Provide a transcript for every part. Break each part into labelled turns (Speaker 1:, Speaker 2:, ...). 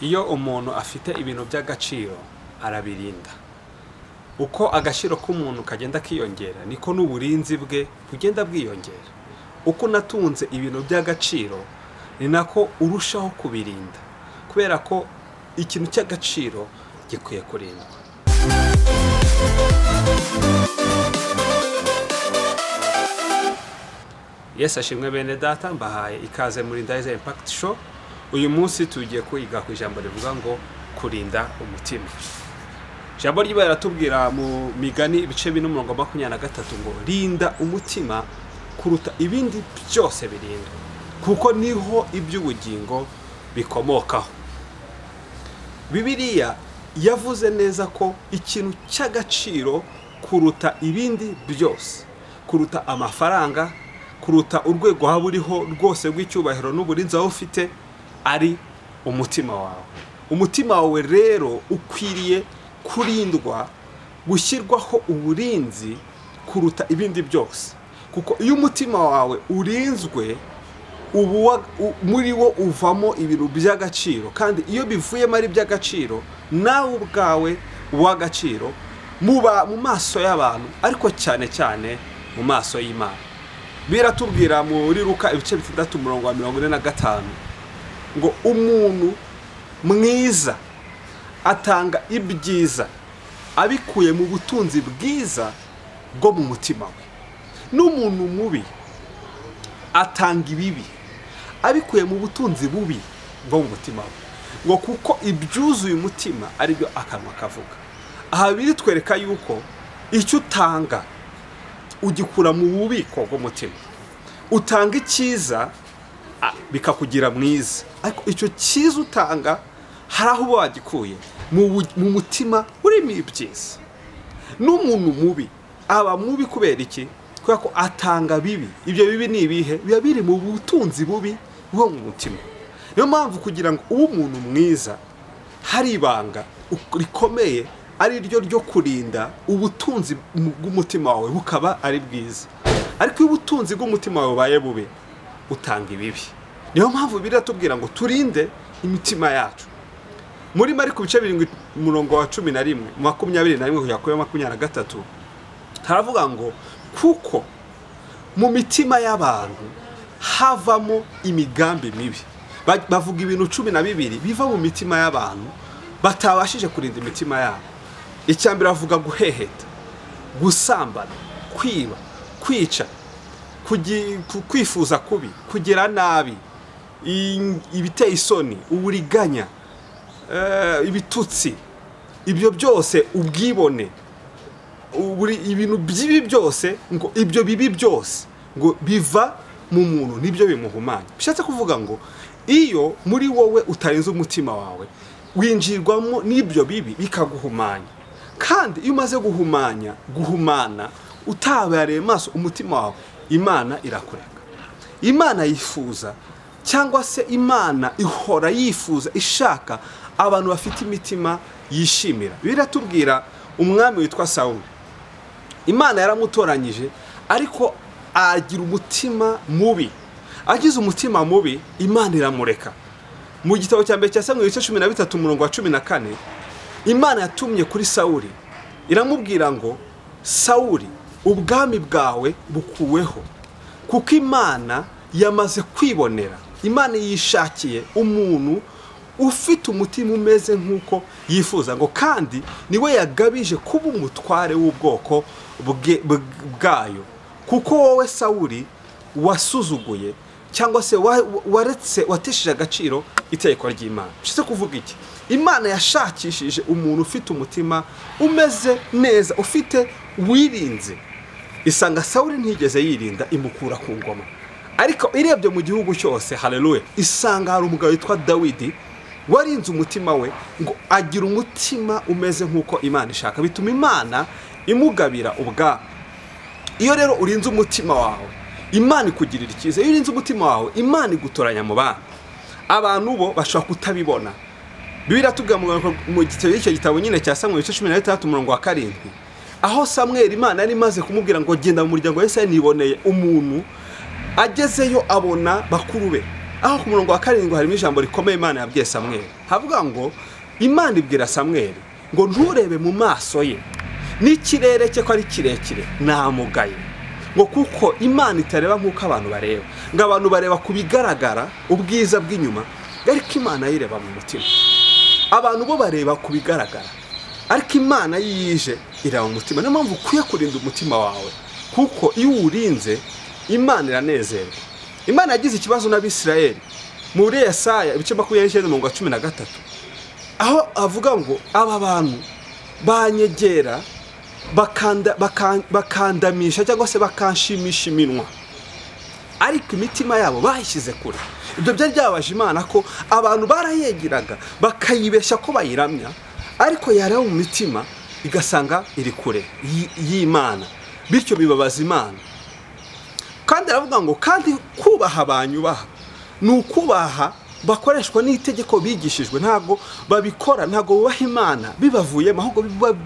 Speaker 1: Iyo umuntu afite ibintu by'agaciro arabirinda. Uko agaciro k'umuntu kagenda kiyongera niko n'uburinzi bwe bugenda bwiyongera. Uko natunze ibintu by'agaciro ni nako urushaho kubirinda, kubera ko ikintu cy'agaciro gikwiye kurindwa. Yesu ashimwe bene data, mbahaye ikaze muri Ndayizeye Impact Show. Uyu munsi tugiye kwiga ku ijambo rivuga ngo kurinda umutima. Ijambo ry'Imana riratubwira mu Migani ibice 4:23 ngo rinda umutima kuruta ibindi byose birindwa, kuko niho iby'ubugingo bikomokaho. Bibiliya yavuze neza ko ikintu cy'agaciro kuruta ibindi byose, kuruta amafaranga, kuruta urwego waba uriho rwose rw'icyubahiro n'uburinzi waba ufite, ari umutima wawe. Umutima wawe rero ukwiriye kurindwa, gushyirwaho uburinzi kuruta ibindi byose, kuko iyo umutima wawe urinzwe muri wo uvamo ibintu by'agaciro, kandi iyo bivuyemo ari iby'agaciro nawe ubwawe uw'agaciro muba mu maso y'abantu, ariko cyane cyane mu maso y'Imana. Biratubwira muri Luka ibice 6:45 ngo umuntu mwiza atanga ibyiza abikuye mu butunzi bwiza bwo mu mutima we, n'umuntu mubi atanga ibibi abikuye mu butunzi bubi bwo mu mutima we, ngo kuko ibyuzuye umutima aribyo akanwa kavuga. Aha biritwereka yuko icyo utanga ugikura mu bubiko bw'umutima. Utanga icyiza bikakugira mwiza, ariko icyo cyiza utanga hari aho uba wagikuye mu mutima urimo ibyiza. N'umuntu mubi aba mubi kubera iki? Kubera ko atanga bibi. Ibyo bibi ni ibihe? Biba biri mu butunzi bubi bwo mu mutima. Niyo mpamvu kugira ngo ube umuntu mwiza hari ibanga rikomeye ari ryo ryo kurinda ubutunzi bw'umutima wawe bukaba ari bwiza. Ariko iyo ubutunzi bw'umutima wawe bubaye bubi utanga ibibi. Niyo mpamvu biratubwira ngo turinde imitima yacu. Muri Mariko ibice 7:11 21 kugera kuri 23 haravuga ngo kuko mu mitima y'abantu havamo imigambi mibi. Bavuga ibintu 12 biva mu mitima y'abantu batabashije kurinda imitima yabo. Icyambere avuga guheheta, gusambana, kwiba, kwica, kwifuza kubi, kugira nabi, ibiteye isoni, uburiganya, ibitutsi, ibyo byose, ubwibone, ibintu by'ibi byose, ngo ibyo bibi byose ngo biva mu muntu nibyo bimuhumanya. Bishatse kuvuga ngo iyo muri wowe utarinze umutima wawe winjirwamo n'ibyo bibi bikaguhumanya. Kandi iyo umaze guhumana utabereye maso umutima wawe, Imana irakureka. Imana yifuza, cyangwa se Imana ihora yifuza ishaka abantu bafite imitima yishimira. Biratubwira umwami witwa Sawuli, Imana yaramutoranyije ariko agira umutima mubi. Agize umutima mubi Imana iramureka. Mu gitabo cya mbere cya Samweli ibice 13:14 Imana yatumye kuri Sawuli iramubwira ngo Sawuli, ubwami bwawe bukuweho, kuko Imana yamaze kwibonera. Imana yishakiye umuntu ufite umutima umeze nk'uko yifuza, ngo kandi niwe yagabije kuba umutware w'ubwoko bwayo, kuko wowe Sawuli wasuzuguye cyangwa se waretse watesheje agaciro itegeko ry'Imana. Bishatse kuvuga iki? Imana yashakishije umuntu ufite umutima umeze neza, ufite wirinze. Isanga Sawuli ntigeze yirinda, imukura ku ngoma. Ariko irebye mu gihugu cyose, haleluya, isanga hari umugabo witwa Dawidi warinze umutima we, ngo agira umutima umeze nk'uko Imana ishaka, bituma Imana imugabira ubwami. Iyo rero urinze umutima wawe, Imana ikugirira icyizere. Iyo urinze umutima wawe, Imana igutoranya mu bantu. Abantu bo bashobora kutabibona. Bibiliya iratubwira mu gitabo cy'icyo gitabo nyine cya Samweli ibice 16:7, aho Samweli Imana yari imaze kumubwira ngo genda mu muryango wa Yesayi niboneye umuntu. Agezeyo abona bakuru be, Aho ku murongo wa 7 harimo ijambo rikomeye Imana yabwiye Samweli. Havuga ngo Imana ibwira Samweli ngo nturebe mu maso ye n'ikirere cye ko ari kirekire namugaye, ngo kuko Imana itareba nk'uko abantu bareba, ngo abantu bareba ku bigaragara ubwiza bw'inyuma, ariko Imana yireba mu mutima. Abantu bo bareba ku bigaragara, ariko Imana yije ireba mu mutima. Niyo mpamvu ukwiye kurinda umutima wawe, kuko iyo uwurinze Imana iranezerwa. Imana yagize ikibazo n'Abisirayeli muri Yesaya ibice 29:13, aho avuga ngo aba bantu banyegera bakandamisha cyangwa se bakanshimisha iminwa, ariko imitima yabo bayishyize kure. Ibyo byari byababaje Imana ko abantu barayegeraga bakayibeshya ko bayiramya, ariko yareba mu mitima igasanga iri kure y'Imana, bityo bibabaza Imana. Kandi aravuga ngo kandi kubaha banyubaha ni ukubaha bakoreshwa n'itegeko bigishijwe, ntabwo babikora, ntabwo bubaha Imana bibavuyemo, ahubwo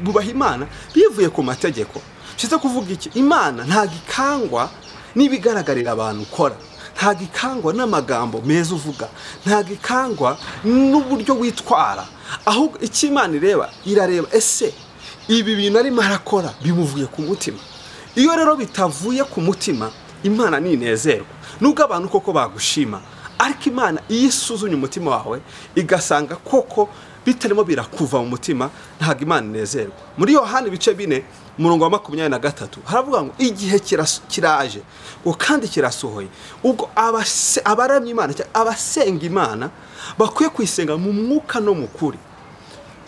Speaker 1: bubaha Imana bivuye ku mategeko. Bishatse kuvuga iki? Imana ntabwo ikangwa n'ibigaragarira abantu ukora, ntabwo ikangwa n'amagambo meza uvuga, ntabwo ikangwa n'uburyo witwara, ahubwo icyo Imana ireba, irareba ese ibi bintu arimo arakora bimuvuye ku mutima. Iyo rero bitavuye ku mutima, Imana ninezerwa. Nubwo abantu koko bagushima, ariko Imana iyo isuzumye umutima wawe igasanga koko bitarimo birakuva mu mutima, ntabwo Imana inezerwa. Muri Yohana ibice 4 umurongo wa 23 haravuga ngo igihe kiraje ngo kandi kirasohoye, ubwo abaramya Imana cyangwa abasenga Imana bakwiye kuyisenga mu mwuka no mu kuri,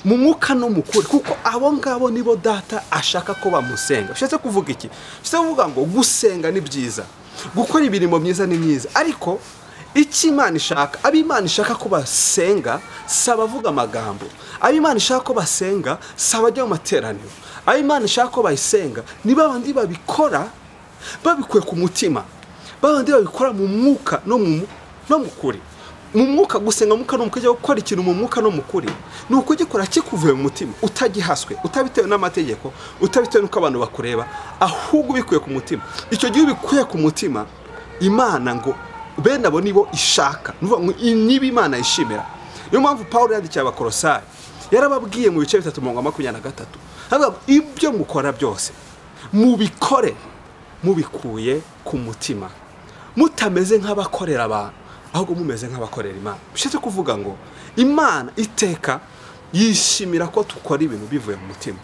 Speaker 1: mu mwuka no mu kuri, kuko abo ngabo nibo Data ashaka ko bamusenga. Bishatse kuvuga iki? Bishatse kuvuga ngo gusenga ni byiza, gukora imirimo myiza ni myiza, ariko icyo Imana ishaka, abo Imana ishaka ko basenga si abavuga amagambo, abo Imana ishaka ko basenga si abajya mu materaniro, abo Imana ishaka ko bayisenga ni babandi babikora babikuye ku mutima, babandi babikora mu mwuka no mu kuri. Mu mwuka, gusenga mu mwuka no mu kuri, gukora ikintu mu mwuka no mu kuri ni ukugikora kikuvuye mu mutima, utagihaswe, utabitewe n'amategeko, utabitewe n'uko abantu bakureba, ahubwo ubikuye ku mutima. Icyo gihe ubikuye ku mutima, Imana ngo bene abo nibo ishaka, niba Imana yishimira. Niyo mpamvu Pawulo yandikiye Abakolosayi, yarababwiye mu bice 3:23, avuga ngo ibyo mukora byose mubikore mubikuye ku mutima, mutameze nk'abakorera abantu, ahubwo mumeze nk'abakorera Imana. Bishatse kuvuga ngo Imana iteka yishimira ko tukora ibintu bivuye mu mutima,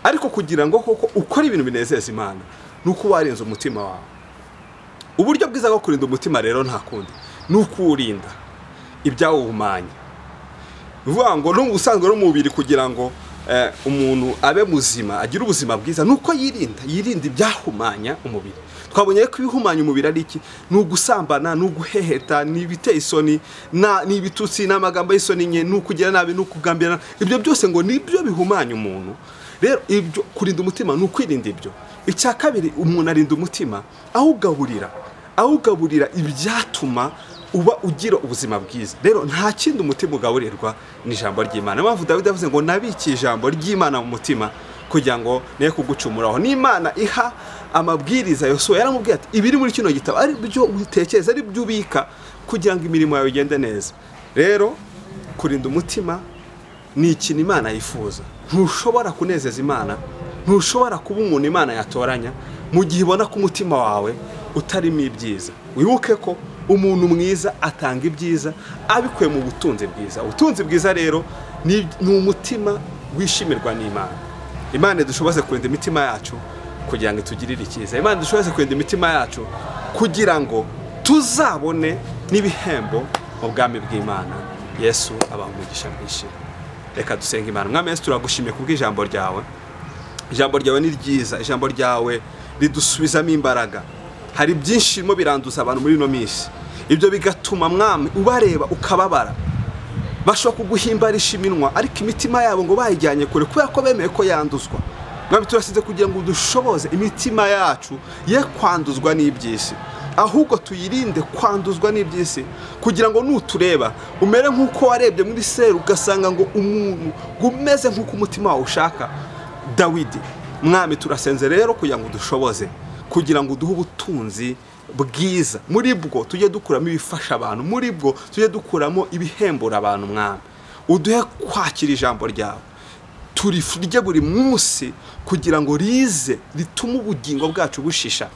Speaker 1: ariko kugira ngo koko ukore ibintu binezeza Imana ni uko warinze umutima wawe. Uburyo bwiza bwo kurinda umutima rero nta kundi, ni ukuwurinda ibyawuhumanya. Bivuga ngo n'ubusanzwe n'umubiri kugira ngo umuntu abe muzima, agire ubuzima bwiza, nuko yirinda ibyahumanya umubiri. Twabonye ko ibihumanya umubiri ari iki? Ni ugusambana, ni uguheheta, ni ibiteye isoni, ni ibitutsi, ni amagambo y'isoni nke, ni ukugira nabi, ni ukugambirana. Ibyo byose ngo nibyo bihumanya umuntu. Rero ibyo kurinda umutima ni ukwirinda ibyo. Icya kabiri, umuntu arinda umutima awugaburira ibyatuma uba ugira ubuzima bwiza. Rero nta kindi umutima ugaburirwa ni ijambo ry'Imana. Mpamvu Dawidi yavuze ngo nabikiye ijambo ry'Imana mu mutima kugira ngo ne kugucumuraho. N'Imana iha amabwiriza Yosuwa, yaramubwiye ati ibiri muri kino gitabo ari byo utekereza, ari byo ubika kugira ngo imirimo yawe igende neza. Rero kurinda umutima ni ikintu Imana yifuza. Ntushobora kunezeza Imana, ntushobora kuba umuntu Imana yatoranya mu gihe ibona ko umutima wawe utarimo ibyiza. Wibuke ko umuntu mwiza atanga ibyiza abikuye mu butunzi bwiza. Ubutunzi bwiza rero ni umutima wishimirwa n'Imana. Imana idushoboze kurinda imitima yacu kugira ngo itugirire icyiza. Imana idushoboze kurinda imitima yacu kugira ngo tuzabone n'ibihembo mu bwami bw'Imana. Yesu abaha umugisha mwinshi. Reka dusenge Imana. Mwami Yesu, turagushimiye kubw'ijambo ryawe. Ijambo ryawe ni ryiza, ijambo ryawe ridusubizamo imbaraga. Hari byinshi birimo biranduza abantu muri ino minsi, ibyo bigatuma Mwami ubareba ukababara. Bashobora kuguhimbarisha iminwa, ariko imitima yabo ngo bayijyanye kure kubera ko bemeye ko yanduzwa. Mwami, turasize kugira ngo udushoboze imitima yacu ye kwanduzwa n'iby'isi, ahubwo tuyirinde kwanduzwa n'iby'isi, kugira ngo nutureba umere nk'uko warebye muri Isirayeli ugasanga ngo umuntu umeze nk'uko umutima wawe ushaka Dawidi. Mwami, turasenze rero kugira ngo udushoboze, kugira ngo uduhe ubutunzi bwiza, muri bwo tujye dukuramo ibifasha abantu, muri bwo tujye dukuramo ibihembura abantu. Mwami, uduhe kwakira ijambo ryawe, turirye buri munsi kugira ngo rize ritume ubugingo bwacu bushisha.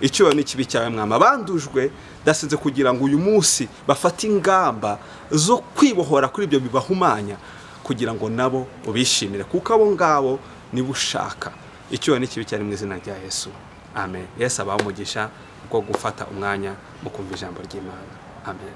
Speaker 1: Icyubahiro n'ikibi cyawe Mwami. Abandujwe ndasenze kugira ngo uyu munsi bafate ingamba zo kwibohora kuri ibyo bibahumanya, kugira ngo nabo ubishimire, kuko abo ngabo nibo ushaka. Icyubahiro n'ikibi cyari mu izina rya Yesu, amen. Yesu abahe umugisha bwo gufata umwanya mu kumva ijambo ry'Imana. Amen.